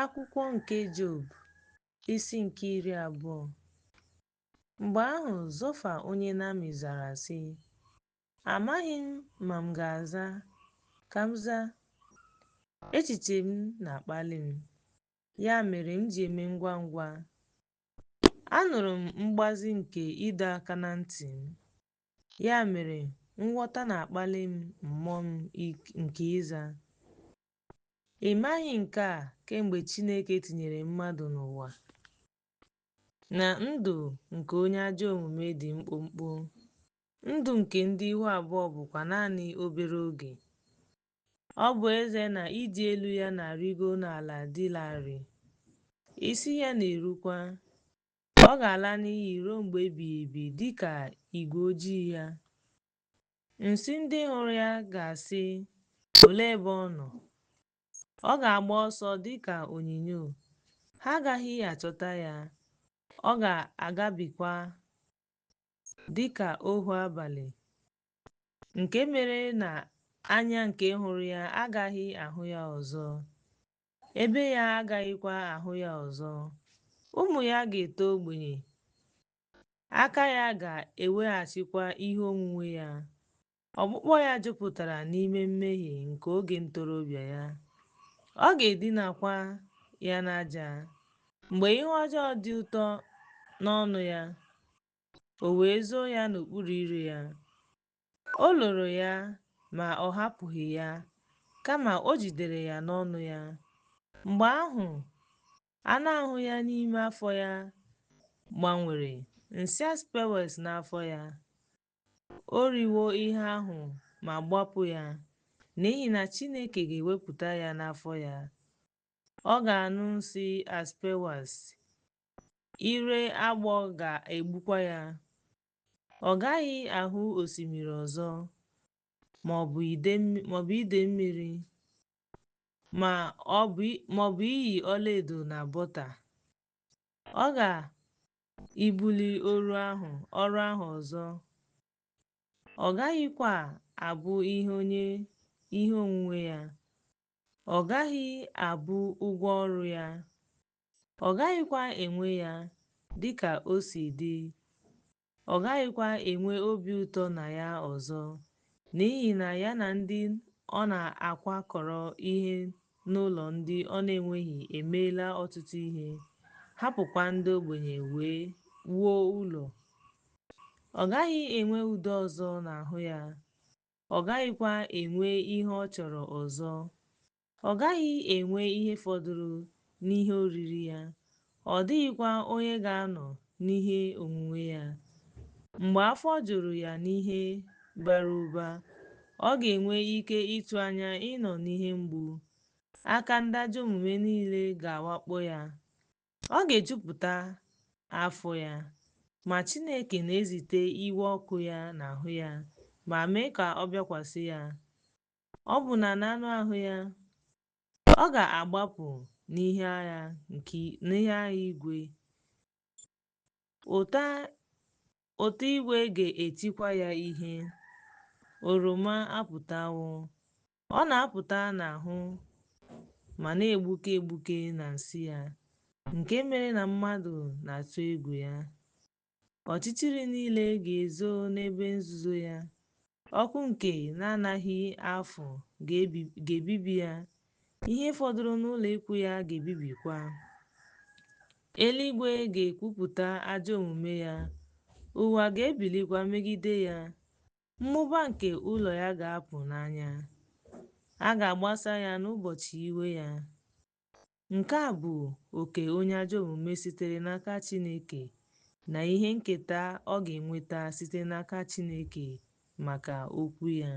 Akwụkwọ nke Job, isi nke 20. Mgbe ahụ Zofa onye Naama zara sị, Amaghị m ma m ga-aza, ka m zaa. Echiche m na-akpali m, ya mere m ji eme ngwangwa. Anụrụ m mgbazi nke ịdọ aka na ntị m, ya mere nghọta na-akpali m mmụọ m nke ịza. Ị maghị nke a kemgbe Chineke tinyere mmadụ n'ụwa, na ndụ nke onye ajọ omume dị mkpụmkpụ, ndụ nke ndị ihu abụọ bụkwa naanị obere oge. Ọ bụ ezie na ịdị elu ya na-arịgo n'ala dị larịị, isi ya na-erukwa, ọ ga-ala n'iyi ruo mgbe ebighị ebi dị ka igwe ojii ya. Nsị ndị hụrụ ya ga-asị, Olee ebe ọ nọ? Ọ ga-agba ọsọ dị ka onyinyo, ha agaghị achọta ya, ọ ga-agabigakwa dị ka ọhụ abalị, nke mere na anya nke hụrụ ya agaghị ahụ ya ọzọ, ebe ya agaghịkwa ahụ ya ọzọ. Ụmụ ya ga-eto ogbenye, aka ya ga-eweghachikwa ihe onwunwe ya. Ọkpụkpọ ya jupụtara n'ime mmehie nke oge ntorobịa ya, ọ ga-edinakwa ya n'aja. Mgbe ihe ọjọọ dị ụtọ n'ọnụ ya, o wee zoo ya n'okpuru ire ya. O loro ya, ma ọ hapụghị ya, kama o jidere ya n'ọnụ ya. Mgbe ahụ, anụ ahụ ya n'ime afọ ya gbanwere nsị asperges n'afọ ya. O riwo ihe ahụ ma gbapụ ya, n'ihi na Chineke ga-ewepụta ya n'afọ ya. Ọ ga-anụ nsị asperges, ire agbọ ga-egbukwa ya. Ọ gaghị ahụ osimiri ọzọ, ma ọ bụ idee mmiri, ma ọ bụ iyi ọlaedo na bọta. Ọ ga-ebuli ọrụ ahụ ọzọ, ọ gaghịkwa abụ ihe onwunwe ya, ọ gaghị abụ ụgwọ ọrụ ya, ọ gaghịkwa enwe ya dị ka o si dị, ọ gaghịkwa enwe obi ụtọ na ya ọzọ, n'ihi na ya na ndị ọ na-akwakọrọ ihe n'ụlọ ndị ọ na-enweghị emeela ọtụtụ ihe, hapụkwa ndị ogbenye wee wuo ụlọ. Ọ gaghị enwe udo ọzọ n'ahụ ya, ọ gaghịkwa enwe ihe ọ chọrọ ọzọ, ọ gaghị enwe ihe fọdụrụ n'ihe oriri ya, ọ dịghịkwa onye ga-anọ n'ihe onwunwe ya. Mgbe afọ juru ya n'ihe bara ụba, ọ ga-enwe ike ịtụ anya ịnọ n'ihe mgbu. Aka ndị ajọ omume niile ga-awakpo ya. Ọ ga-ejupụta afọ ya, ma Chineke na-ezite iwe ọkụ ya n'ahụ ya ma mee ka ọ bịakwasị ya. Ọbụna n'anụ ahụ ya, ọ ga-agbapụ n'ihe agha igwe. Ụta igwe ga-etikwa ya ihe. Oroma apụtawo. Ọ na-apụta n'ahụ ma na-egbuke egbuke na nsị ya, nke mere na mmadụ na-atụ egwu ya. Ọchịchịrị niile ga-ezo n'ebe nzuzo ya. Ọkụ nke na-anaghị afụ ga-ebibi ya. Ihe fọdụrụ n'ụlọ ikwu ya ga-ebibikwa. Eluigwe ga-ekwupụta ajọ omume ya, ụwa ga-ebilikwa megide ya. Mmụba nke ụlọ ya ga-apụ n'anya, a ga-agbasa ya n'ụbọchị iwe ya. Nke a bụ oke onye ajọ omume sitere n'aka Chineke na ihe nketa ọ ga-enweta site n'aka Chineke maka okwu ya.